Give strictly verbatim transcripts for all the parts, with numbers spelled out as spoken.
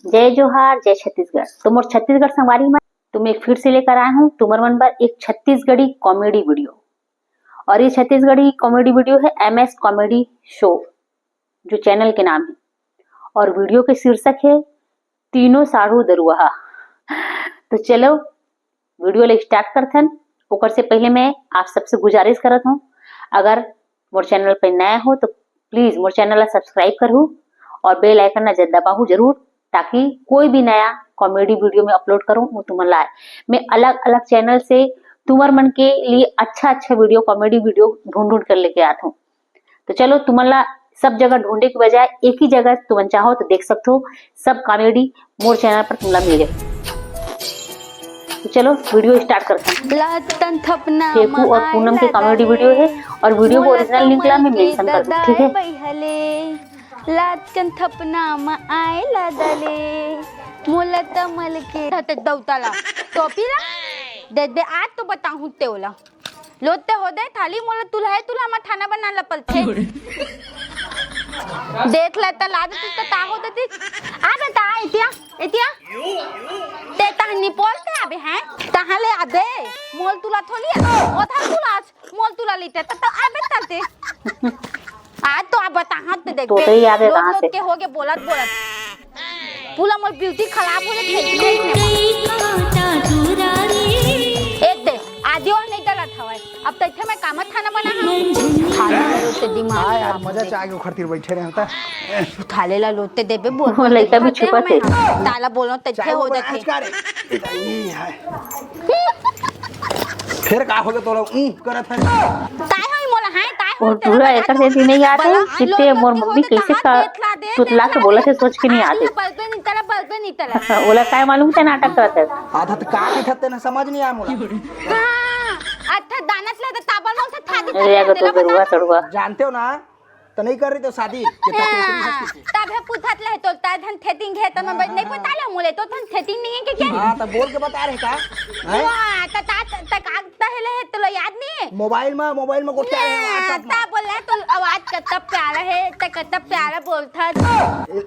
जय जोहार, जय छत्तीसगढ़। तो मोर छत्तीसगढ़ संगवारी मन, तो मैं फिर से लेकर आया हूँ तुमर मन बर एक छत्तीसगढ़ी कॉमेडी वीडियो। और ये छत्तीसगढ़ी कॉमेडी वीडियो है एमएस कॉमेडी शो, जो चैनल के नाम है। और वीडियो के शीर्षक है तीनों साढ़ू दरुहा। तो चलो वीडियो ला स्टार्ट करथन। ओकर से पहले मैं आप सबसे गुजारिश करत हूँ, अगर मोर चैनल पे नया हो तो प्लीज मोर चैनल ला सब्सक्राइब करहू और बेल आइकन ला जरूर दबाहू जरूर, ताकि कोई भी नया कॉमेडी वीडियो मैं अपलोड करूँ वो तुमन ला आए। मैं अलग अलग चैनल से तुमर मन के लिए अच्छा अच्छा वीडियो, कॉमेडी वीडियो ढूंढ ढूंढ कर लेके आत हूँ। तो चलो तुमन ला सब जगह ढूंढे के बजाय एक ही जगह तुमन चाहो तो देख सकते हो, सब कॉमेडी मोर चैनल पर तुमला मिल जाए। तो चलो वीडियो स्टार्ट करते हैं। लतन थपना फेकू और पूनम के कॉमेडी वीडियो है और वीडियो को ओरिजिनल लिंक ला मैं मेंशन कर दूँ, ठीक है? लतन थपना म आए लगले, मोला तमल के हते दौताला टोपी ला दे दे। आज तो बताहूँ ते ओला। लोते हो दे थाली मोला तुलहे तुला म थाना बना ला पलथे। देख ले त लाज तू त ताहो देती। आ बेटा, आ इतिया, इतिया। ते तहनी पोलते आबे हैं? तहाँ ले आबे। मोल तुला थोली है। ओथा तुला, मोल तुला लेते त, त आबे तलते। आज तो आप बताहत ते देख तोते ही आगे लोट कहाँ लोट से? के होगे बोलत बोलत। पूरा मोर ब्यूटी खराब हो जात है। एक दे, आदि और नहीं डलत हवय। अब तो इथे मैं कामत खाना बना हूँ। खाना में रोते दिमाग हाँ यार, खराब मजा होते। चाह के उखर तीर बैठे रहे होता। थाले ला लोते देबे बोल। वो लड़का भी छुपा थे। ताला बोलो ते चाय हो वो जाते। बनाए का रे? ये है। फिर का हो गया तोला? ऊं करत है। काय होई मोला, हैं? काय होई? वो पूरा एकर से भी नहीं आते, कितने मोर मम्मी कैसे का तुतला के बोला थे, सोच के नहीं आते। बल्बे नहीं तला, बल्बे नहीं तला। ओला काय मालूम ते नाटक करत है। आधा तो का दिखत ते ना, समझ नहीं आया मोला। हाँ, अच्छा दानत ले तो ताबल में उसे था दिखत अरे, अगर तो तेला बता। दरुआ, सड़ुआ। जानते हो ना, तो नहीं कर रही तो शादी, कितना तोतरी है हाँ, किसी। तब है पूछत ले तो ता धन थेतिंग है, तो मैं नहीं पता ले मोले, तो धन थेतिंग नहीं है कि क्या? हाँ, तो बोल के बता रहे का? हैं? वाह, त ता त का त हेले है तो लो याद नहीं है? मोबाइल में, मोबाइल में गोठिया रहे हैं, हाँ, WhatsApp में। ता बोले तो आवाज कत्ता प्यारा है, त कत्ता प्यारा बोलता। ए,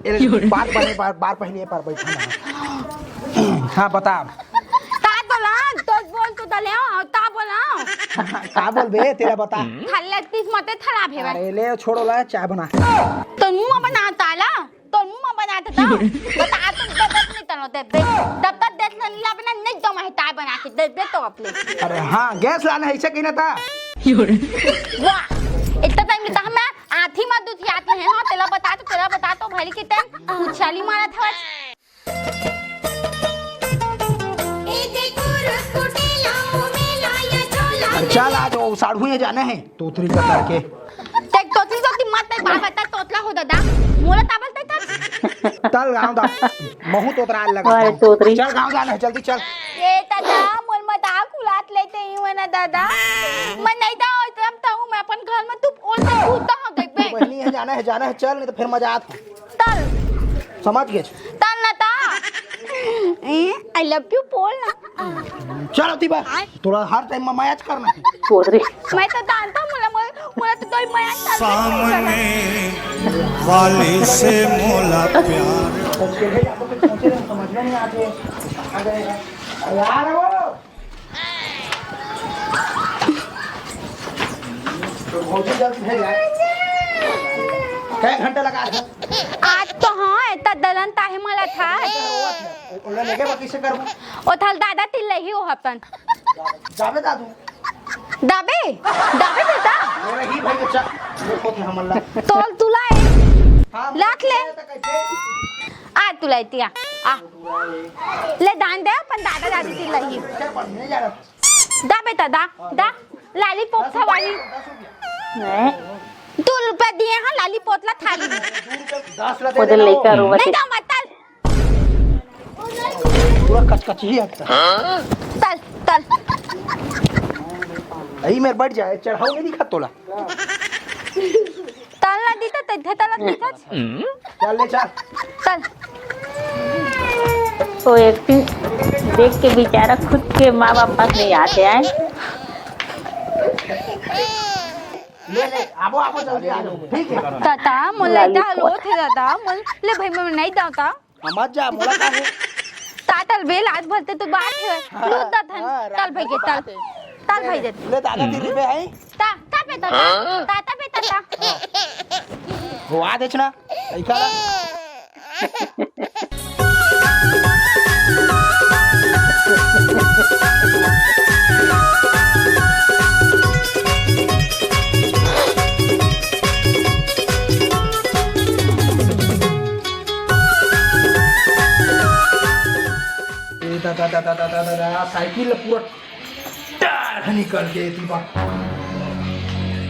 ए, बार पहले, बार, बार पहले, बार बैठा ना। हाँ, बता। ता बोला, तो बोल तू दले, ता बोला। का बोलबे, तेला बता। खाली लग पीस मते थला भेवा। अरे ले, छोड़ो ला, चाय बना। तो मुंह में बना ताला, तो मुंह में बना ता। बता, तो दब नहीं तनो दे दे। दब तक देख ले, ला बना नहीं दम है, ताय बना के दे दे तो अपने। अरे हाँ, गैस लाना है, इसे कहना था। वाह, इतना टाइम में तो हम आथी में दूध आते हैं, हाँ, तेला बता तो, तेला बता तो, भली की तन उछाली मारा था। चल, आज वो साढ़ू ये जाना है, तोतरी का करके। देख, तोतरी, तोतरी मत, नहीं, बाबा, तक तोतला हो दादा। मोला ताबल तक था। चल, गाँव दा। महू तोतरा लगा। अरे, तोतरी। चल, गाँव जाना है, जल्दी चल। ये दादा, मोर मजाक उड़ात लेते ही हुए ना दादा। मैं नहीं था, इतना था हूँ, मैं अपन घर में तू बोल दे, तू तो हम देख बे। बहनी है, जाना है, जाना है, चल, नहीं तो फिर मजा आता। तल। समझ गए? तल ना ता। ए, I love you बोल ना। चल अति बा। तोला हर टाइम में मयाच करना है। तोतरी। मैं तो जानता हूँ, मुला, मुला, मुला तो दोई मयाच करना है। सामने वाली से मोला प्यार। समझ में नहीं आते। यार वो तो भौजी जल्दी भेज यार। कै घंटा लगा था? आज तो हाँ, इतना दलन ताहे मला था। उन्हें लेके बाकी से करबो। ओ थल दादा तिल ही हो अपन। जाबे दादू। दाबे? दाबे बेटा? मेरा ही भाई बच्चा। देखो थे हमला। तोल तुला है। हाँ, लाख ले। कैसे? आ तुला इतिया। आ। ले दान दे अपन दादा दादी तिल ही। क्या पढ़ने जा रहा था? दा बेटा, दा, दा, लॉलीपॉप खवाही। नहीं। दो रुपया दिए हैं लॉलीपॉप ला थाली में। दस ला दे उधर देना लेकर वो। नहीं दा मत तल। पूरा कचकच ही हटता। तल, तल। यही मेरे बैठ जाए, चढ़ाओ नहीं दिखा तोला। तल ना दीता, ते, ते तल ना दीता। चल ले, चल। चल। वो एक्टिंग देख के बेचारा खुद के माँ बाप पास नहीं आते हैं। ले, ले, आबो, आबो, जल्दी आ जाओ। ठीक है। ताता, मोला इतना लो थे दादा, मोल, ले भाई, मैं नहीं दाता। समझ जा, मोला का हे। तातल बेल आज भलते तो बात हे। हाँ, लूट दत हन। हाँ, तल रात भई भर के, तल। बात हे। तल भई जत। ले दादा, तीन रुपए हे। ता, ता पे ता, ता, ता, ता पे ता, ता। हाँ। होवा देच ना, लइका ला। ए दादा, दादा, दादा, दादा, साइकिल पूरा टार निकल के एती बा।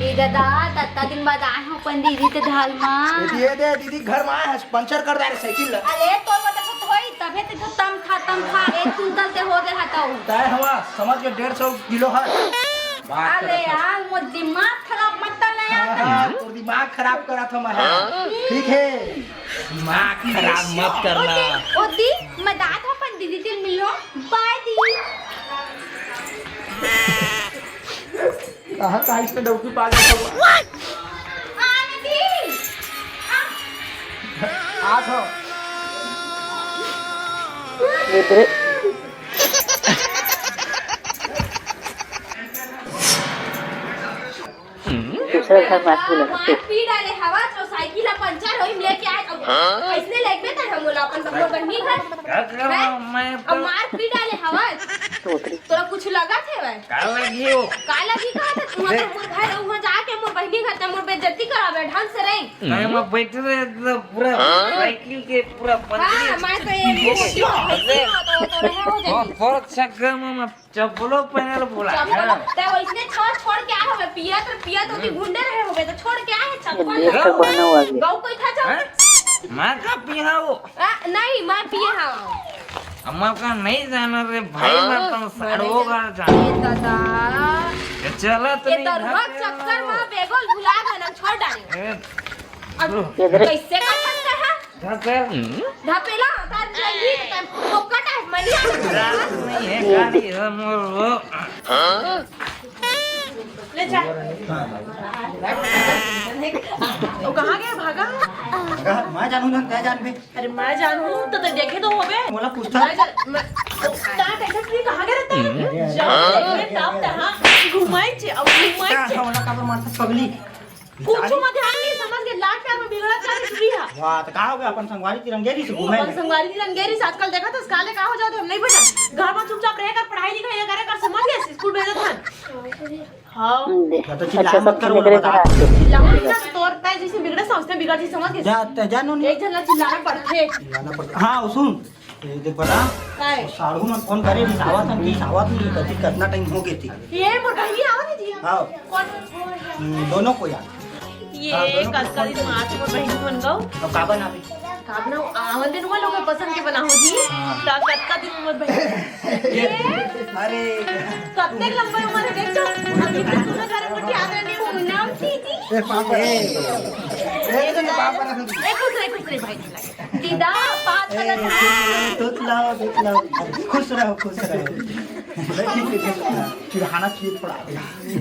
ए दादा, तत्ता दिन बाद आए हो अपन दीदी ते ढाल मा। एती ए दे, दीदी घर मा आए हस, पंचर कर दे रे साइकिल ला। अरे, तोर वजह से तो होई, तभे ते तो तम खा, तम खा, एक कुंटल ते हो गे हतऊ। तय हवा, समझ के डेढ़ सौ किलो हस। बात अरे करत हस। यार, मोर दिमाग खराब मत कर ना यार। हाँ, हाँ, तोर दिमाग खराब करत हो मैं। हाँ। ठीक है। दिमाग खराब मत करना। ओती, ओती, मैं दात अपन दीदी तिल मिलो। By the. कहाँ, कहाँ इसमें डौकी पाल रखा हुआ? आने दी। आ। आ तो। ये तेरे दूसरा घर बात बोला ना तू। मार पी डाले हवा, तो साइकिल ला पंचर होई, लेके आए। अब हाँ? ऐसने लेके त हम बोला अपन सब बहिनी घर। का करवा हैं? मैं अब तो मार पी डाले हवा। तोतरी। तोरा कुछ लगा थे भाई? का लगी हो? का लगी कहा था तू? मोर घर, वहाँ जाके मोर बहिनी घर ते मोर बेइज्जती करावे, ढंग से रही। नहीं, मैं बैठे रहे तो पूरा हाँ? साइकिल के पूरा पंचर। हाँ, मैं तो ये ये भैंसी हो, तो, तो रहे हो जाएगी। बहुत चक्कर में मैं चप्पलो पहनल बोला। चप्पलो, तै वइसने छोड़, छोड़ के आए होबे, पियत, पियत ओती घुंडे रहे होबे, तो छोड़ के आए है चप्पल। ये देख के बहना हुआ ये। गौ कोई था जो? हैं? मैं का पिया वो? आ, नहीं, मैं पिए हाँ। अम्मा का नहीं जाना रे भाई, हाँ? मैं तो साड़ो का जाना। ए दादा। ये चला तो ये नहीं दरुआ घर पे चक्कर ना। में बेगोल भुला गए ना, छोड़ डाले। ए, अब ये देख। कैसे का फंसता है? धपेल। धपेला, तार लगी, तार फोकट है, मनी आ। रात नहीं है, गाड़ी है मोर वो। ले जा। वो कहाँ गए, भागा? भागा, मैं जानू ना, तै जानबे। अरे मैं जानू, तो, तो देखे तो होबे। मोला पूछता। मैं जा-, मैं, तार टेंशन फ्री कहाँ गए रहता है? हम्म। जा, देख ले, ताप तहाँ घुमाई छे, अब घुमाई छे। का होला, का मारता पगली? कुछ में ध्यान नहीं, समझ के लाड प्यार में बिगड़त जात हे टुरी हा। वाह, त का हो गया? अपन संगवारी तिरंगेरी से घूमे अपन में। संगवारी तिरंगेरी से आजकल देखत हस, काले का हो जात हे, हम नहीं बचन। घर में चुपचाप रहे कर, पढ़ाई लिखाई करे कर, समझ गए? स्कूल भेजत हन। हाँ। हम्म, दे। या तो चिल्ला अच्छा, मत सब कर, बोला बता। चिल्लाओ ना, तोर ताई जैसे बिगड़े समझते बिगड़ जी, समझ गए? जा, त जा नोनी। एक झन ला चिल्लाना पड़थे। चिल्लाना पड़थे। हाँ, सुन। ए, देख बता, काय? साढ़ू मन फोन करे, नहीं आवत हन, कि आवत नहीं, कति, कितना टाइम हो गए थी? ये मोर बहिनी आवत है जी। हाँ। कौन? हम्म, दोनों को यार। ये हाँ, दोनों को कतका फोन दिन करे। मार मोर बहिनी बन गौ। अब का बनाबे? का बनाओ? आवन दिन मोर लोग पसंद के बनाओ जी। हाँ। का कतका दिन मोर बहिनी। ये? अरे। कतने लंबे उम्र है, देख तो। अभी तो सुना जा रहा है, पर याद रहने को नाम थी जी। ए, पापा। ए, ए, तो पापा ना। ए, कुछ नहीं, कुछ नहीं भाई। दीदा, पाँच ए, हजार। दूध लाओ, दूध लाओ। खुश रहो, खुश रहो। चिढ़ाना चाहिए थोड़ा।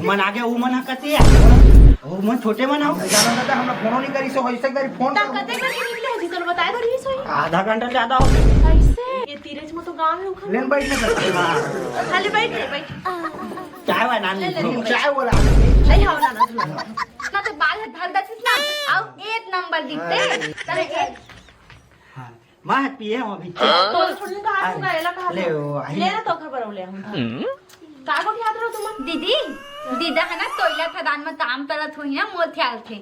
मन आगे, वो मन हकती है। वो मन छोटे मन हो। जानो दादा, हमरा फोनो नहीं करी सो, ऐसे एक बारी फोन ता करो। कते करके निकले हो जी, तोला बताए तो रही सोई। आधा घंटा ज्यादा हो गया। कैसे? ये तीरज में तो गाँव है उखन। लेन बैठ ना कर। हाँ। खाली बैठ रे, बैठ। चाय वाला ले, ले, नहीं, ले, चाय वाला। नहीं, हाँ, ना, ना, ना। ना तो बाल है भर दसिस ना, आओ एक नंबर दिखते। हाँ। चले, चले। हाँ। मैं पिए हूँ अभी। तो छोड़ने का हाथ होगा, एला कहा ले था। ओ, आई। ले ना तो खबर हो ले हम। हम्म। का को याद रहो तुम? दीदी, दीदा है ना, तोइला थदान में काम करत हुई ना, मोर ख्याल थे।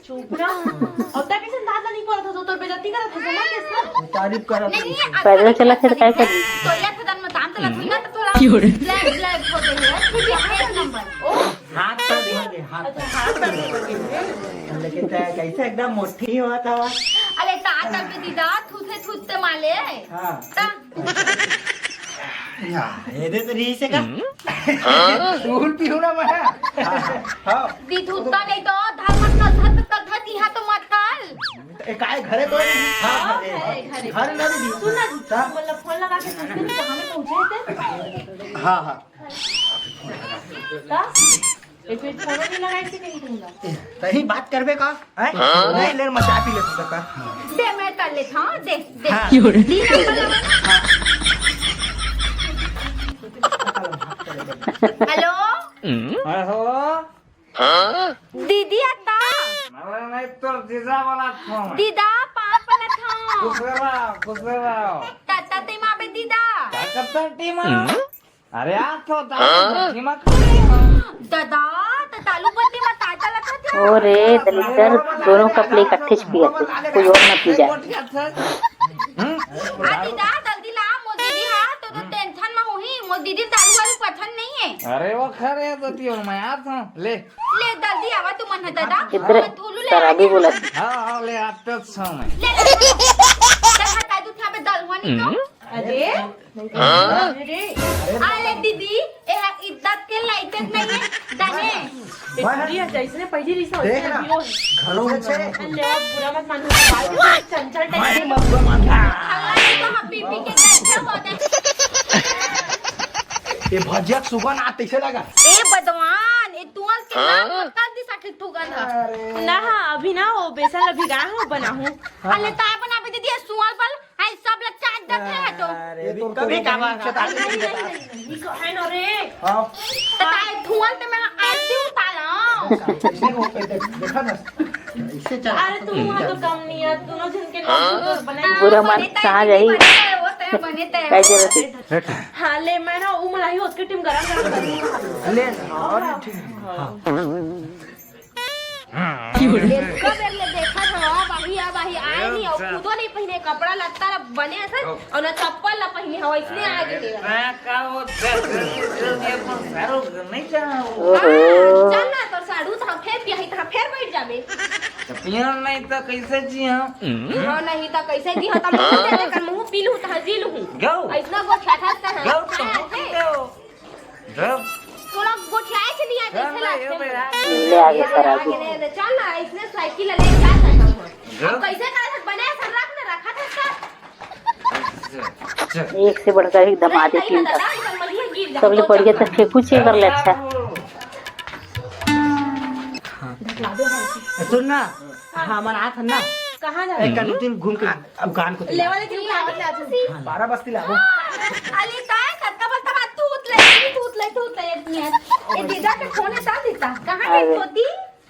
चुप रहो। अब तक इसे अंदाजा नहीं पड़ा था, तो तोर बेइज्जती करत था, समझ गए ना? तारीफ करत नहीं, नहीं, पैदल चला थे तो काय करी? तोइला थदान में काम करत हुई ना, तो थोड़ा क्यों रे? ब्लैक, ब्लैक हो गई है, फिर भी एक नंबर। ओ, हाथ पर धो दे, हाथ पर। अच्छा, हाथ पर धो दे। लेकिन तै कैसे एकदम मोटी हुआ था? अरे, ता तक दीदा, थूथे थूथे माले। हाँ। ता। या, ये दे तो रही से का? हम्म। हाँ? दूर पीहू ना मैं। हाँ। दी थूता नहीं तो, धर मत कर, धर मत कर, धर, यहाँ तो मत कर। ए, काय घरे तो नहीं? हाँ, हाँ, घरे, घरे। घरे ना दीदी। सुन ना, हाँ? मतलब फोन लगा के पूछ ले, तू कहाँ में पहुँचे थे? हाँ, हाँ। का? ए, फिर फोनो नहीं लगाई थी कहीं तुमला? ए, तही बात करबे का? हैं? नहीं, ले, मैं चाय पी लेता का? दे, मैं कर लेता हूँ, दे, दे। हाँ। दी नंबर लगा। हेलो? हेलो? दीदी अत्ता? अरे नहीं, तोर जीजा बोला था। दीदा, पाँव परत हँव। खुश रहो, खुश रहो। तत्ता ते माँ बे दीदा। का करता टीमा? अरे यार, तो दादा, हाँ? टीमा। ददा, त तालू पत्ती म ताता लखत हे। ओ रे, दलिद्दर, दोनों कप ले इकट्ठे च पियत हे, कोई और ना पी जाए। हम्म? आ दीदा, जल्दी ला, मोर दीदी हा, तो, तो टेंशन म होही, मोर दीदी तालू वालू पसंद नहीं है। अरे वो खरे तो तियो मैं आता हूँ, ले। ले, जल्दी आवा तुमन ह ददा। इधर मैं थोलू ले शराबी आनी बोला। हूँ। हाँ, हाँ, ले आते समय। ले, ले, ले। चल, हटा दू, यहाँ पे दलवा नहीं तो। अरे, अरे दीदी, एहा इज्जत के लायक नहीं है, जाने। ए, दीदी, अच्छा, इसने पहली रिश्ता होता है, देख ना, गिरो है। घरों में छे। अरे, बुरा मत मानो, भाई, चंचल टाइप है। हल्ला नहीं तो हम पी पी के कैसे होते हैं। ये भजिया के सुगंध आ कैसे लगा? ए बदवान, ए तुअल के नाम मत कर दी सखी थुगन ह। ना, हाँ, अभी ना, वो बेसन अभी गा हूँ, बना हूँ। अले ताय बना भी दीदी, सुअल बल आई सब ल चाट देथे है तो। अरे, ये तो कभी का बात है। नहीं, नहीं, नहीं, नहीं, ये तो है ना रे। हाँ। त काय धुआं ते मैं आरती उतारा। इसने वो पे देख-, देखा ना? इससे चल। अरे, तू वहाँ तो कम नहीं है, दोनों जन के नाम तो बने। बुरा मान बने तय कहाँ दीदी, जाई? बने तय, वो तय, बने तय। काय जरूरत है? हाँ, ले, मैं ना, वो मलाई उसके टीम गरम गरम कर दूँगा। ले, और ठीक है। हाँ। एतका बेर ले देखत हव, अब आही, अब आही, आए नहीं, अउ खुदो नहीं पहिने कपड़ा लत्ता ला बने असन, अउ ना चप्पल ला पहिने हव, इसने आ गे हे। मैं का वो दस जल्दी अपन सारू घर नहीं जाना वो। ओहो। हाँ, चल ना, तोर सारू त फेर पियाही, त फेर बैठ जाबे। त पिया नहीं त कैसे जी हम? हाँ, नहीं त कैसे जी हम? त मुँह दे दे कर मुँह पी लूँ, त जी लूँ। गौ। ऐसना गोठियाथस त है। गौ, तो हाँ, मुँह पी है। गौ। जब तोला गोठियाए के नहीं आए, चल कैसे ना, लागथे ये मोला? ले आगे, सर, आगे। आगे नहीं, चल ना, इसने साइकिल ले जा सकता हूँ। जब अब कैसे करे थे? बने सर रख ना, रखा था सर। चल, चल। एक से बढ़कर एक दमादे नहीं, तीन नहीं, तक। दादा, इधर मत गिर जा। सबले बढ़िया तो फेंकू चे कर ले, अच्छा। ढकला दे भाई। सुन ना, हाँ, हमन आत हन ना। कहाँ जा एक रहे? कन दू तीन घूम के दुकान को लेवा लेके रुका, आवत ले आत हन। बारह बस्ती लागो। अली काय कतका बस्ता बात तू उतले, तू उतले, तू उतले इतनी है। ए दीदा के फोन है, ता दीदा। कहाँ गई अरे। होती?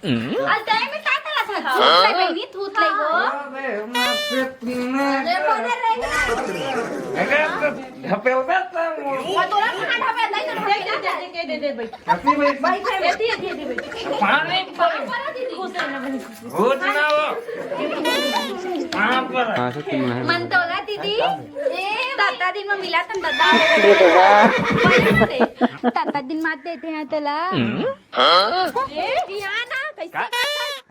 हम्म। अल टाइम में का करा था? तू उतले बहनी, तू उतले वो। अरे, मैं फिर पीने अरे, बने रहेगा। अरे, तो ढपेल देता हूँ। और तोरा कहाँ ढपेल नहीं, तो ढपेल दे, दे, दे, दे, दे, भाई। अति भाई। भाई, भाई, अति, अति, अति, भाई। पानी पर। पानी पर दीदी। खुश रहना भाई। रोज ना हो। कहाँ पर? हाँ, सर, तुम है। मन तो होगा दीदी। ए, दादा दिन में मिला था दादा। ये तो वाह। दादा दिन मात देते हैं तोला। ए, जिया ना, कैसे का? करता?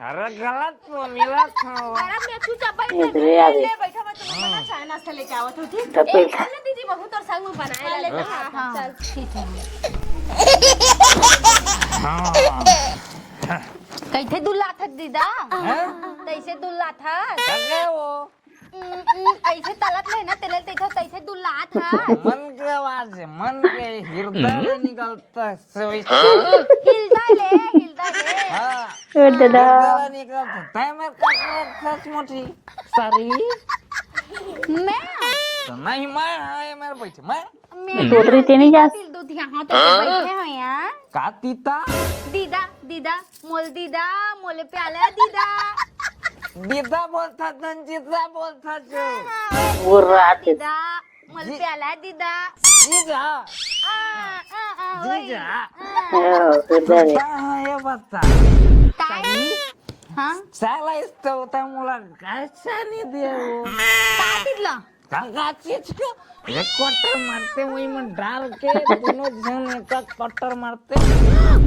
अरे गलत तो मिला था। अरे मैं चुपचाप बैठ इधर आ गई। ले, बैठा, मैं तुम्हें खाना चाय नाश्ता लेके आवत हूँ, ठीक? तब ए, बैठा। चल ना दीदी, बहुत और संग में बनाए हाँ, ले ला। हाँ, हाँ। चल, ठीक है। हाँ। कैसे दुल्ला था दीदा? हैं? कैसे दुल्ला था? अरे वो। उम, उम, ऐसे तलत ले ना, तेरे ते तो कैसे दुल्ला था? मन के आवाज है, मन के हृदय में निकलता है, स्वीट। हिलदा ले, हिलदा ले। हाँ। ए दादा। हिलदा ले निकलता है। तै मेरे का सच मोटी। सॉरी। मैं? तो नहीं, मैं, हाँ, ये मेरे बैठे, मैं। मैं सोतरी ते नहीं जा। दिल दूध यहाँ तो बैठे हो यार। का तीता? दीदा, दीदा, मोल दीदा, मोले प्याला दीदा। दीदा बोलता था, जीजा बोलता जो। हाँ, हाँ, वो रात दीदा, मोले जी। प्याला दीदा। जीजा। आ, आ, आ, वही। जीजा। आ। हाँ, फिर जा रे। हाँ, ये बता। ताई? हाँ? साला इस तो होता है, मुला कैसा नहीं दिया वो। का दिला? का, का चीज के? एक क्वार्टर मारते, वही में डाल के दोनों जन एक एक क्वार्टर मारते।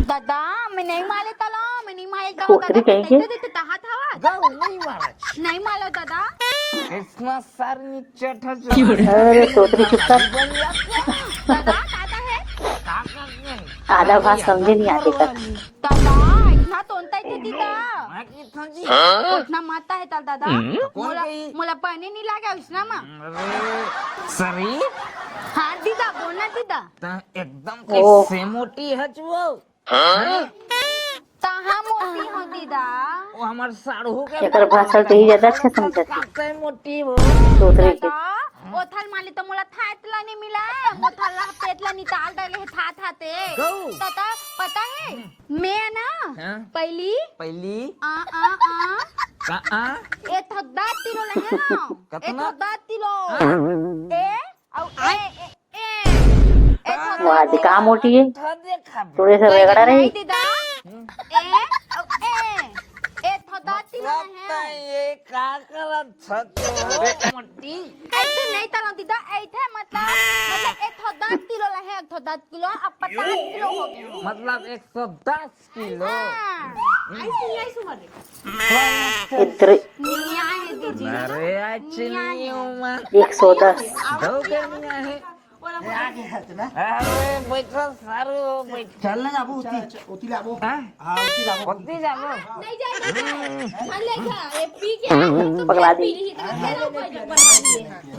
दादा, मैं नहीं मारे तला, मैं नहीं मारे तला, सोतरी दादा, कहीं के? देते, देते, तहा था। गौ नहीं मारा। नहीं मारो दादा। इसमें सर नीचे ठा जो अरे, सोतरी चुप कर। बन जाते। दादा, दादा है। ताकत नहीं। आधा बात समझे नहीं आते तक। दादा, इतना तो होता ही थे, दीदा। मैं कितना जी? हाँ? उतना माता है, ताल दादा। हम्म? कौन मोला, गई? मोला पानी नहीं लागे, उसना मा। अरे, सरी? हाँ, दीदा, बोलना, दीदा। ता एकदम ओ। कैसे मोटी है, जुओ? हाँ? कहाँ मोटी हो दीदा? वो हमर साढ़ू के एकर भाषण तो ही ज्यादा अच्छा समझत हे। काते मोटी हो। दूसरे के। दादा, ओथल माली तो मोला थात ला नहीं मिला है। मोथल ला पेट ला निकाल डाले है था था ते। गौ। दादा, पता है? मैं ना हाँ? पहली पहली आ आ आ का आ? ए थोदा तिलो लहे ना। कतना? ए थोदा तिलो। हाँ? ए अउ ए ए ए ए थोदा वाह, आज का मोटी है। थोड़े से रगड़ा रही। नहीं दीदा। ए अउ ए ए थोदा तिलो लहे। ये का करत छत मोटी? ऐसे नहीं तलो दीदा, ऐसे मतलब मतलब ए थोदा तिलो लहे, ए थोदा किलो, अब पचास किलो हो गए। मतलब एक सौ दस किलो। हाँ। इतरे। निया है दीदी। अरे, आज निया है। एक सौ दस। दो के निया है। अरे, बैठो सारू, बैठ। चल ना, जाबो, उती, उती लाबो। हाँ? हाँ, उती लाबो। उती जाबो। नहीं जाए, नहीं जाए। हाँ, ले जा, ये पी के पगला दी। पी ली, तो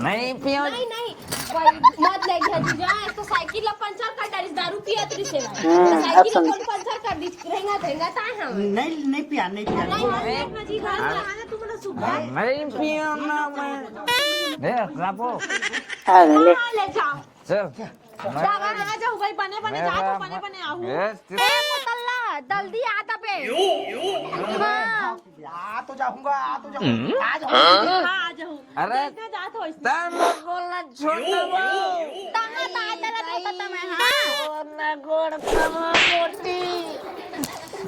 नहीं पियो। नहीं, नहीं। भाई, मत ले गया जीजा, एक तो साइकिल ला पंचर कर डालिस, दारू पियत रहिस हे भाई। हम्म, तो साइकिल ला कौन पंचर कर दिस, रहेंगा, रहेंगा, ताय हम। नहीं, नहीं पिया, नहीं पिया। नहीं, नहीं, अपना जी, घर में आना, तू मेरा सुख है। नहीं पिया ना मैं। ले, लाबो। हाँ, ले। हाँ, ले जाओ। चल। जाओ, आ जाओ भाई, बने, बने, जाओ, बने, बने, आओ। ए, ए, मुतल्ला, जल्दी आ तबे। हाँ। आ तो जाऊंगा, आ तो जाऊंगा, आ जाऊंगा। हाँ, आ जाऊंगा। अरे, देखा जात हो इसने। तब मैं बोलना छोड़ दो। तहाँ तो आ जाना तो पता मैं, हाँ। ना गोड़ तब मोटी।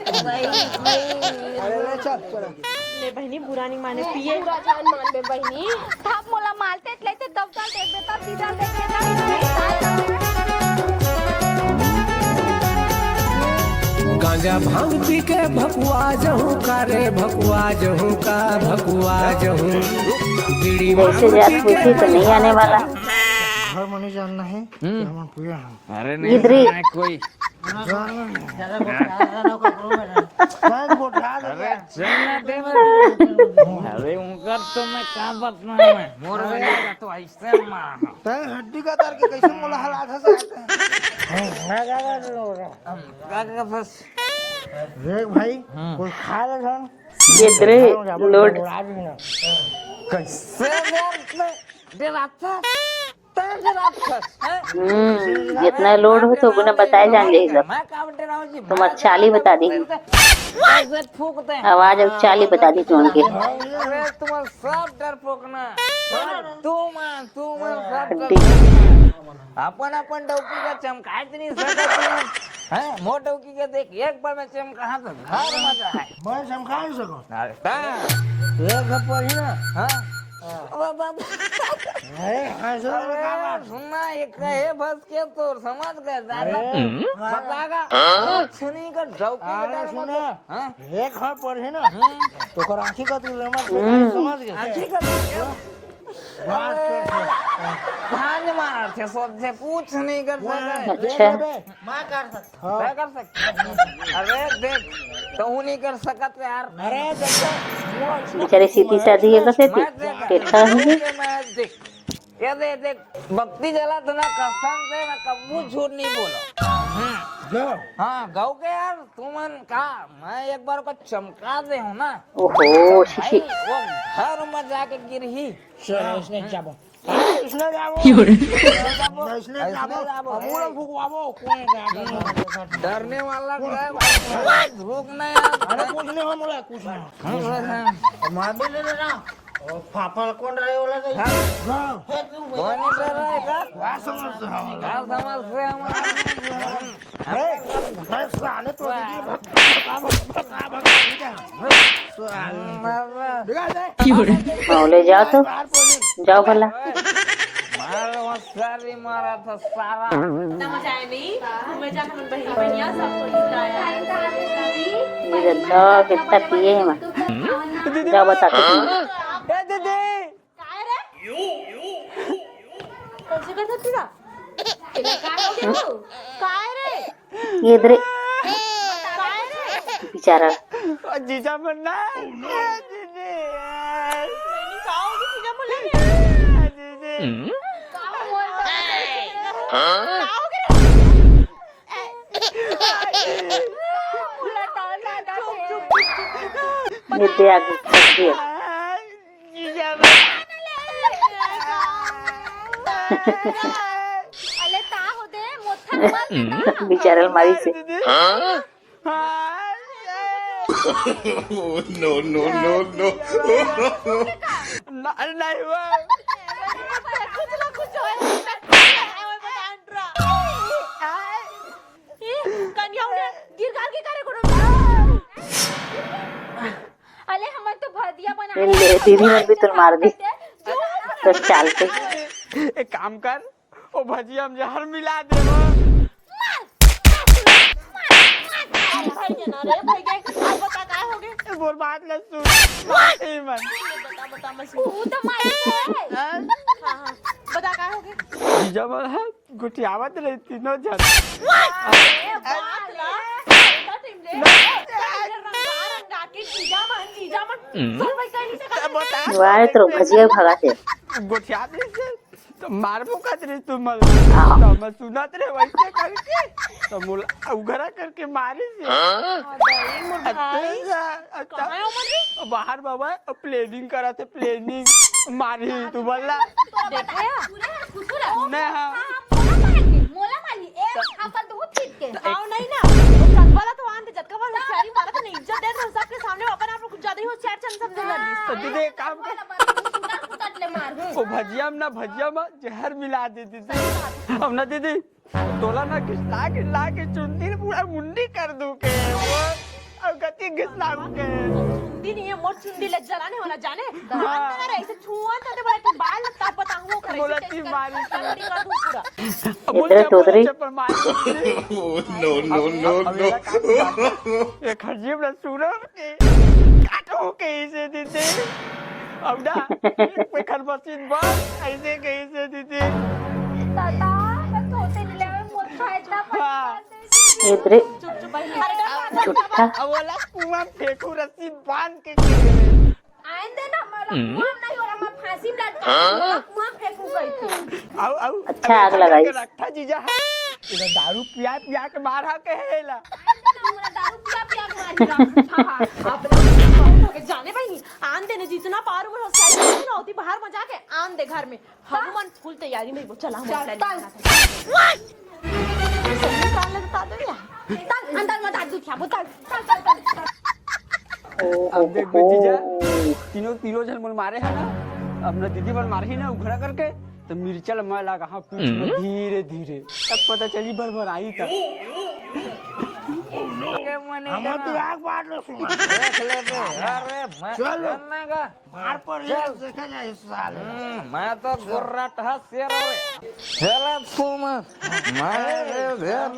अरे, ले चल, चल। ले बहिनी, बुरा नहीं माने, पिए। बुरा जान मान बे बहिनी। तब मोला मालते लेते तब चल देख दे, तब सीधा देख दे, तब गांजा भांग पी के भकुआ जहूं का रे, भकुआ जहूं का, भकुआ जहूं। बीड़ी वैसे भांग जात पी के खुशी तो नहीं आने वाला। घर मने जानना है कि हम्म। हम पूरे हैं। अरे नहीं इधर ही। जाना है कोई। ज्यादा गोठिया रहा ना, कोई problem है। बस गोठिया दे। अरे चल ना दे। अरे उनकर तो मैं का बताऊं मैं। मोर वाला का तो ऐसे मार। तैं हड्डी का तार के कैसे मोला हला था सकते हैं? हम का का बस। देख भाई, हम्म। कुछ खा ले धन। ये तेरे लोड। कैसे डरते? डराता? हम्म, जितना लोड हो तो गुना बताए जान जाएगा। तुम चाली बता दी। आवाज अब चाली बता दी तुमन के। अरे तुम सब डरपोक ना। तुम, तुम सब डरपोक ना। अपन अपन डौकी का चमकाए नहीं सकत। हैं, मोर डौकी के देख, एक बार में चमका तो घर मजा है। मैं चमका नहीं सकूं। अरे, ता। एक बार ही ना। हाँ। अरे, हाँ, सुन, अरे, सुन ना, ये कहे बस के तोर समझ गए, ज्यादा अरे, बतागा। हाँ। कुछ नहीं कर, जाओ की अरे, बेटा, सुन मतलब, ना, हाँ? एक हाथ पर है ना, हम्म। तो कर आँखी का तू समझ गए, हम्म। समझ गए। आँखी का तू बात कर, कर। भांज मार थे, सोच थे, कुछ नहीं कर सके। अच्छा। मैं कर सकता। हाँ। मैं कर सकता। अरे देख, तो हूँ नहीं कर सकत यार। अरे देख, बेचारे सीधी सादी है, कसे थी? मैं देख, केठा है। मैं देख, ये दे, देख, बत्ती जला तो ना, कसम से ना, कब्बू झूठ नहीं बोलो। हम्म। गौ। हाँ, गौ के यार, तुमन का, मैं एक बार को चमका दे हूँ ना। ओहो, भाई, शीशी। वो घर में जाके गिरही। चल, इसने जाबो। इसने जाबो। क्यों रे? इसने जाबो। इसने जाबो। अब वो लोग फुकवाबो। कोई नहीं जाबो। डरने वाला क्या है? रुक ना यार। अरे कुछ नहीं हो, मोला कुछ नहीं। हाँ, हाँ, हाँ। मार भी ले लेना। और पापा कौन रहे वाला था? हाँ। हाँ। कौन नहीं कर रहा है का? क्या समझते हो? क्या समझते हैं हम? ए, बस साले तो दीदी भगा, भगा, भगा, भगा, भगा, ठीक है? साले। मामा। बिगाड़ दे। हाँ, ले जाओ तो। बाहर बोले। जाओ भला। मारो, सारी मारा था सारा। इतना मजा आया नहीं? घूमे जाना मन बहन बहनिया सबको खिलाया। ये तो कितना पिए हैं, माँ। जाओ बता के तुम। ए दीदी। काय रे? कौन से करत हस तू? काय हो गया तू? काय रे? ये इधर। काय रे? बेचारा। ओ जीजा मरना। जीजी। नहीं, का हो गया जीजा मरना? जीजी। का हो गया? का हो गया? ये दे आगे, ये। अले का होते, मोथा मत ना। बेचारा अलमारी से। No, no, no, no। ना, नहीं हुआ। कुछ ना कुछ होए। ए, कन्या उठे, गिर गाल के करे कोनो। अले, हमन तो भदिया बना ये ले, दीदी मन भी तो मार दी। तो चालते। एक काम कर, ओ भजिया में जहर मिला दे। मार, मार, मार, मार। अरे भाई, ये ना रे, भाई, ये, अब बता, का हो गए? ए, मोर बात ल सुन। मार। ए, मन। बता, बता, मत सुन। ऊ तो मार दे। हाँ? हाँ, हाँ। बता, का हो गए? जीजा मन ह गोठियावत रहे तीनों झन। अरे बाप रे, ऐसा टीम रे। रंगा, रंगा के जीजा मन, जीजा मन। हम्म। सब भाई कहीं से तब बता। वाह, तो भजिया भगा थे। गोठियावत रहे से, तो मारबो करत रहे तुम मन। हाँ। तो मैं सुनत रहे वैसे करके, तो मोला उघरा करके मारे से। हाँ? अरे मोर भाई। अच्छा, अच्छा। कहाँ है उमर जी? बाहर बाबा, planning करत हे, planning। मारही तू बल्ला। देखे? पूरे कुकुर है। मैं हाँ। हाँ, मोला मारही, मोला मारही। एक थापड़ दो ठीक के। आओ नहीं ना। वो चंपा ला तो आन दे, जतका बार होशियारी मारत हे ना, इज्जत देत रहो सबके सामने, अपन आप लोग कुछ ज्यादा ही होशियार चंद समझे लगी। तो दीदी एक काम कर। कुतर कुतर ले मार हूँ। ओ भजिया में ना, भजिया में जहर मिला दे दीदी। अब ना दीदी, तोला ना घिसला घिसला के चुंदी पूरा मुंडी कर दूं के। वो अब गति घिसला के। चुंदी नहीं है, मोर चुंदी ले जलाने वाला जाने। हाँ। अंदर ऐसे छुआ तो दे बड़ा तू बाल तब बताऊं वो करे। बोला ऐसे ती मारी। चुंदी कर दूं पूरा। अब बोल इधर चप्पल, टोकरी। चप्पल मार। No, no, no, अब, अब no। मेरा काम, ये खजीब ना सुनो। काटो कहीं से दीदी। अब ना, एकर मशीन बंद, ऐसे कहीं से दीदी। दादा, मैं धोते नहीं ले, मोर खाए इतना पानी हाँ। डाल दे। इधरे चुप, चुप, भाई। अरे, झूठा। अब वाला कुआं फेंकू रस्सी बांध के। आइन दे ना, मोला हम्म। कुआं नहीं हो रहा, मैं फांसी में लटका हाँ? दूंगा, कुआं फेंकू कहीं पे। आओ, आओ। अच्छा, अब आग लगाई। रखा जीजा। इधर दारू पिया पिया के मारा के है ला। दारू पिया पिया के मारी। हाँ, हाँ। आप लोग जाने भाई नहीं। आन देने जितना पार उमर हो, साइड में ना होती, बाहर में जाके आन दे घर में। हनुमान फुल तैयारी में, वो चला, हम चल, चल। सही काम लगता दे यार। चल, अंदर मत आ, दूध खा, बोतल। चल, चल, चल, चल। अब देख बे जीजा, तीनों, तीनों झन मन मारे है ना, अब ना दीदी मन मारही ना उघरा करके, तो मिर्चा ल मैं लगा, हाँ, पीठ में हम्म। धीरे धीरे, तब पता चली भरभराई का। हम तो आग बार लो सुना। देख ले बे, अरे मैं चल। जानना का। मार पर चल। देखा जाए इस साल। हम्म, मैं तो गुर्राट हा शेर रे। चला तुम, मैं रे ध्यान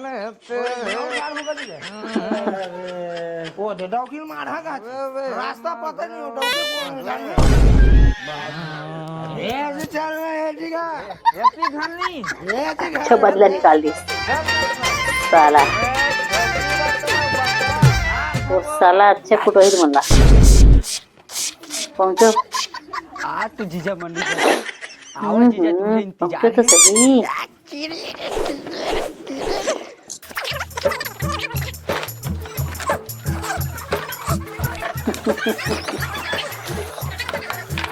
ते। ओए, गाड़ मुका दीजिए। अरे, ओ दे डौकी मार हा का। अरे, रास्ता पता नहीं हो, डौकी कौन है, जान ले। ए, जे चल रहा है, ठीक है। ऐसी घर नहीं। ए, जे घर अच्छा, बदला निकाल दिस। साला। वो साला अच्छा कुटोहित मन ला। पहुंचो। आ तो जीजा मन। आओ जीजा, तुझे इंतजार तो है। सही।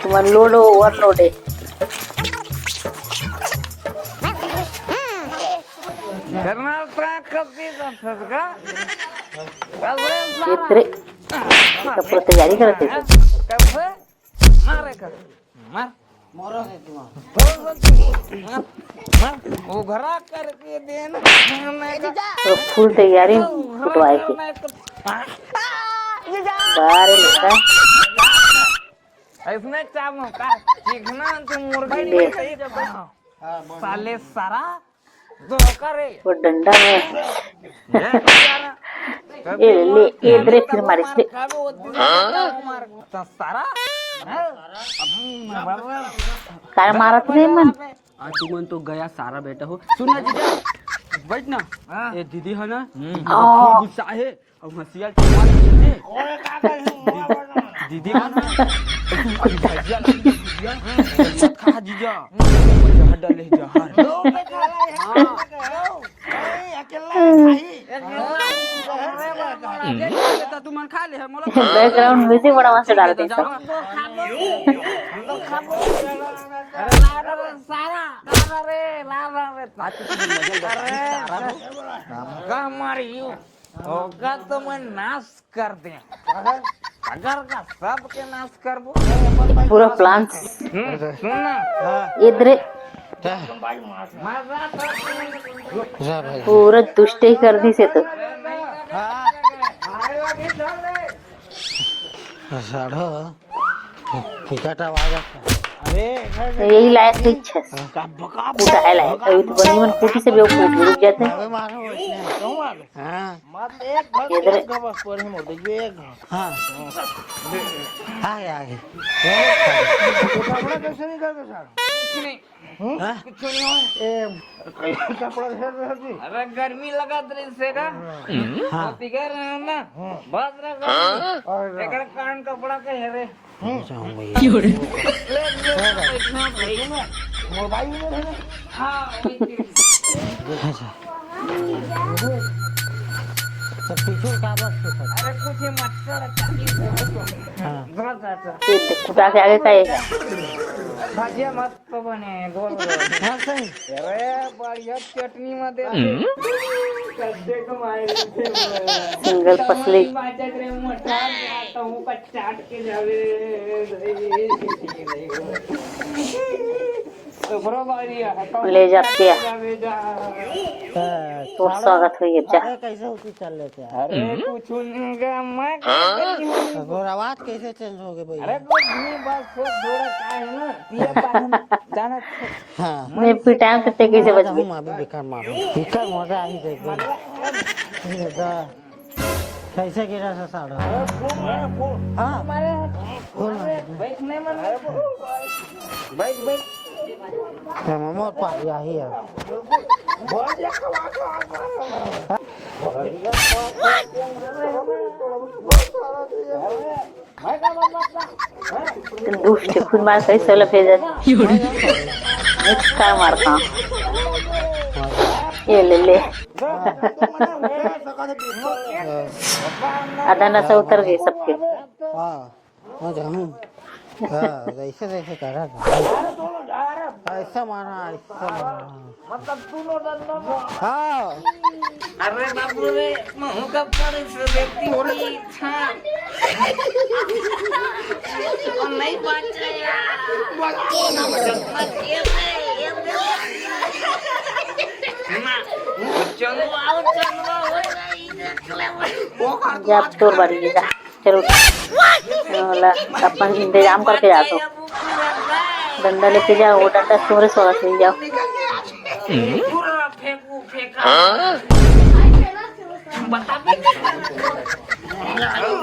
तुम लोड हो, ओवरलोड है। करना था कभी का फटका। इतरे। सब पूरा तैयारी करत हे। कब से? मारे कर। मार। मार। मार। उघरा करके देन। तो फुल तैयारी कुटवाए के। बारे लड़का। इसने चाप मौका। चीखना तो मुर्गी ले। नहीं सही। साले सारा। वो डंडा में। ए, ले, ए, ब्रेक फिर मारिस रे। सारा? काय मारत रे मन? आज तुमन तो गया सारा बेटा हो। सुन ना जीजा, बैठ ना। हाँ। ए दीदी है ना, हम्म। दीदी बहुत गुस्सा है। अब हंसिया के मार दीदी। ओए, का कही? दीदी मन। भजिया, भजिया। मत खा जीजा। जहर डाले जहर। लो, पे खा ला, यहाँ हाँ। पे खा ला। ए, अकेला है भाई। ए, बेटा, तुमन खा ले, मोला background music बड़ा मस्त डाल दे सब। अरे, ला रे, सारा, ला रे, ला रे। अरे, का मारी यू? होगा तो मैं नाश कर दे। अगर का सबके नाश करबो। पूरा plan। हम्म, सुन ना। हाँ। इधरे। जा। मजा तो जा भाई। पूरा दुष्ट ही कर दी से तो। हाँ। साढ़ो। फुकट आवाज आता। अरे, यही लायक है इच्छा से। हाँ। कुटा है लायक। अभी तो बनी मन कुटी से भी वो कुटी रुक जाते हैं। अबे मारो, क्यों मारो? हाँ। मत एक घर, इधर। एक घर बस पर ही मोड़ दे, ये एक घर। हाँ। आगे, आगे। तो कपड़ा कैसे निकाल के सारा? कुछ नहीं। हम्म? हाँ? कुछ नहीं हो। ए, कपड़ा हेर रहे जी। अरे गर्मी लगत रही से का? हाँ। होती कह रहे हैं ना? हाँ। बस रहा गर्मी। और एकर कारण कपड़ा के हेरे। हम्म। जाऊँ भैया। क्यों रे? ले, ले, ले, ले, ले। मोबाइल में है ना? हाँ, वही चीज। अच्छा। तो पीछे का बस तो सर। अरे कुछ ही मच्छर है, ताकि हाँ। बस, बस, बस। ये देख, कुटा के आगे का है? भाजिया मस्त तो बने, गोल गोल। हाँ, सही। अरे बढ़िया चटनी में दे। हम्म। कद्दे को मार देते हैं। सिंगल पसली। बात रे मोटा, तो मुंह पर चाट के जावे। तो बड़ो बारी है, तो ले जाते हैं। जावे जा। हाँ, तोर स्वागत होई है, जा। अरे, कैसे होती चल लेते हैं? अरे, हम्म। कुछ उनका मैं हाँ? तो तोर आवाज कैसे change हो गई भाई? अरे, कुछ नहीं, बस थोड़ा, थोड़ा क्या है ना, ये बात हम जाना हाँ। मैं पिटाऊं तो ते कैसे बच गई? हम अभी बेकार मारो। बेकार मजा आई देख। ये तो कैसे गिरा था साढ़ो? हाँ। खोल। बैठ नहीं मन। बैठ, बैठ। हाँ, मोर पास यही है। दुष्ट, खुद मार कैसे वाला भेजा? का मार खा? ये ले ले। आधा नशा उतर गई सबके। हाँ, मैं जानू। हाँ, ऐसे, ऐसे कर रहा था। ऐसा मारा, ऐसा मारा। मतलब दोनों दंदों में। हाँ। अरे बाबू रे, महू का पड़े से व्यक्ति की इच्छा। और नहीं बचा यार। ये दे, ये दे। ना, चंदवा, चंदवा हो गई, देख ले भाई। वो कर दो, जब आज तोर कर बारी दे। जा। चलो, ओला अपन इंतजाम करके जातो। डंडा लेके जाओ, वो डंडा तुम्हारे स्वागत ले जाओ।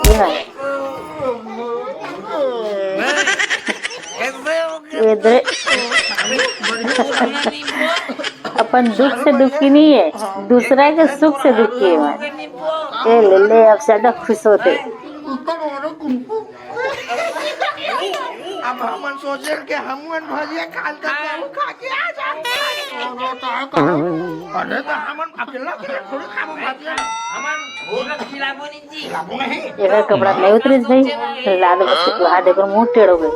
ये है। ये दे। अपन दुख से दुखी नहीं है, दूसरा के सुख से दुखी है मैं। ए ले ले, अब ज्यादा खुश होते। अब हमन सोचे के हमन भजिया काल का जाऊ खा के आ जाते। अरे तो हमन अकेला अकेला थोड़ी खाबो भजिया। हमन ओला खिलाबो नहीं जी। खिलाबो नहीं। एकर कपड़ा नहीं उतरिस भाई, लाद बस के हाथ एकर मुंह टेढ़ हो गए।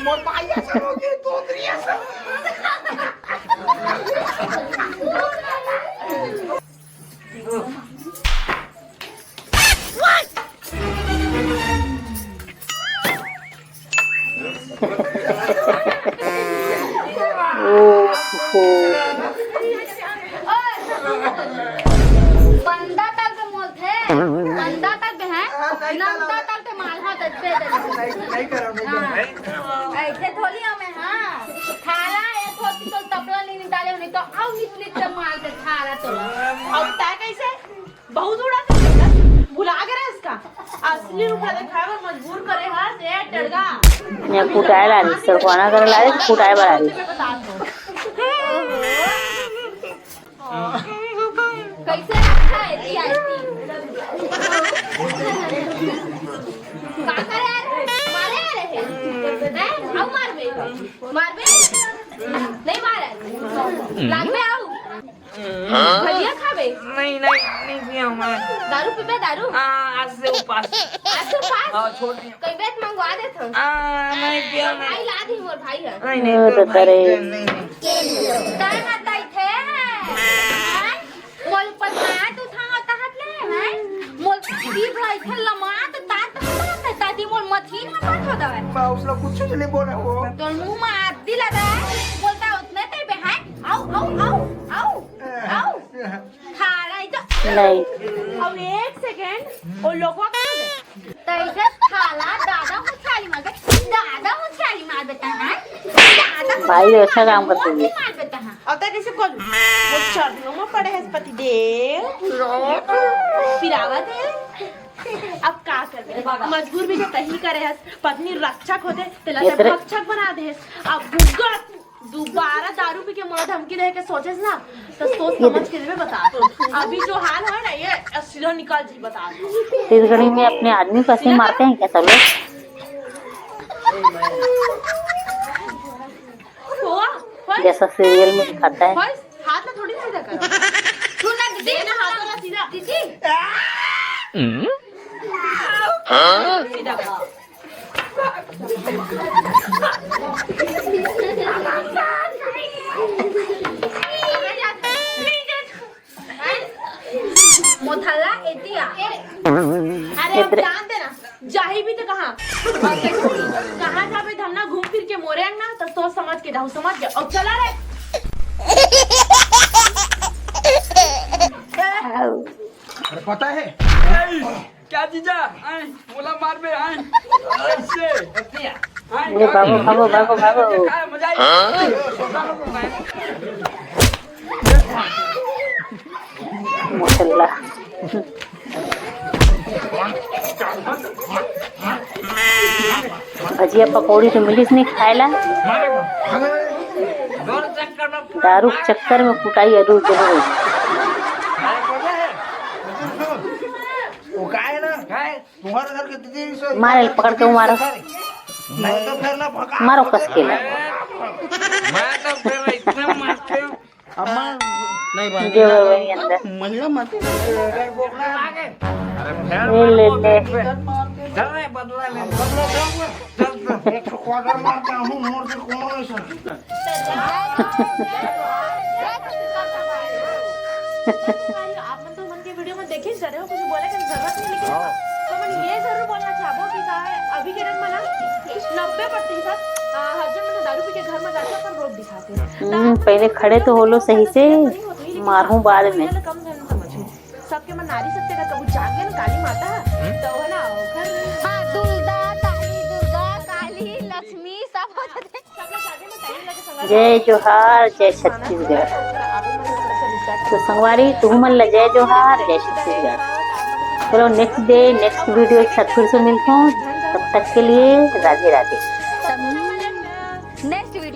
मोर बाई ऐसा हो गई, तो उतरी ऐसा। ओहो। पंदा तल पे मोलथे, पंदा तल पे है, नंदा तल पे मालहा दे दे। नहीं, नहीं करो, नहीं करो। हाँ। ऐसे थोड़ी हमें, हाँ। थाला एक होती तो तपला नहीं निकाले, नहीं तो आओ निकली तो मार दे थाला तो। अब तय कैसे? बहुत उड़ा था बेटा, भुला गया इसका। असली रूप दिखावे मजबूर करे हा, दे टड़गा। ये कुटाए ला रही, सरपना करे ला रही, कुटाए बना रही। कैसे रखा है जी आरती? का करे यार? मारे आ रहे हैं? हैं? आओ मारबे। मारबे? नहीं मारा। लागबे आओ। भजिया खाबे? नहीं, नहीं, नहीं पिया मैं। दारू पीबे, दारू? हाँ, आज से उपास। आज से उपास? हाँ, छोड़ दिया। कई बेत मंगवा देत हूँ। हाँ, नहीं पिया मैं। भाई ला दी, मोर भाई है। नहीं, नहीं, अरे तोर भाई रे। नहीं, नहीं। ताई ना ताई थे। हैं? मोल पर मार तू था होता हाथ ले, हैं? मोल पीब रही थे लमा तो तात तो होता, ताती मोल मथीन में बात होता है। मैं उसला कुछ नहीं बोला वो। तोर मुंह में आदि लगा है, बोलता उतने ते पे है। आओ, आओ, आओ, आओ, आओ। खा रहा है तो। नहीं। और एक सेकंड, वो लोगों का तैसे खाला दादा होशियारी मार बे, दादा होशियारी मार बेटा है, दादा भाई, होशियारी अच्छा काम करते हैं। मार बेटा है। अब तक कैसे कर वो चरणों में पड़े हैं पति देव, पिरावा दे। अब का कर दे, मजबूर भी तो तही करे है, पत्नी रक्षक होते, तेला ये ते तेरे भक्षक बना दे। अब गुग्गा दोबारा दारू पी के मोला धमकी दे के सोचेस ना, तो सोच ये समझ के मैं बता। अभी जो हाल है ना, ये सीधा निकाल जी बता। छत्तीसगढ़ी में अपने आदमी को ऐसे मारते हैं क्या सब लोग? हुआ? हुआ? जैसा सीरियल में दिखाता है। हुआ? हाथ में थोड़ी सीधा करो। तू ना दीदी, ना हाथ वाला सीधा। दीदी। सीधा करो। मोथला एतिया। अरे, अब जान देना, जाही भी तो कहाँ? कहाँ जाबे धमना घूम फिर के मोरे अंगना, तो सोच समझ के जाहू, समझ गया? और चला रे। अरे, पता है, क्या जीजा? आए, मोला मारबे, आए। ऐसे। आए, ए, भागो, भागो, भागो, भागो। क्या मजा आई? मोसल्ला। भजिया पकौड़ी तो मिलिस नहीं खाए ला। दारू के चक्कर में कुटाई अदू जरूर। वो का है ना? तुम्हारे घर के दीदी से मारे, पकड़ के मारो। नहीं तो फिर ना भगा। मारो कस के। मैं तो फिर इतना मारते हूँ। अब मैं नहीं भाई। जो है वही अंदर। महिला मत। अरे ले, ले, ले। चल रे, बदला ले। बदला क्या हुआ? चल, चल। एक क्वार्टर मारता हूँ, मोर से कौन है सर? आप मन तो मन के वीडियो में देखे ही करे हो, कुछ बोले के जरूरत नहीं, लेकिन हाँ। तो मन ये जरूर बोलना चाहबो कि का है, अभी के डेट में ना नब्बे प्रतिशत, आ, हर जन मन दारू पी के घर में जाके अपन रोड दिखाते हैं। हम्म, पहले खड़े तो हो लो सही से, मारहूँ बाद में। कम जन समझो। सबके मन नारी शक्ति का कबू जागे न काली माता, तो है ना, ओकर हाँ, दुर्गा, काली, दुर्गा, काली, लक्ष्मी, सब हो जाते। जय जोहार, जय छत्तीसगढ़। तो संगवारी, तुहू मन ला जय जोहार, जय छत्तीसगढ़। चलो, नेक्स्ट डे, नेक्स्ट वीडियो के साथ फिर से मिलते हैं। तब तक के लिए राधे राधे। Next video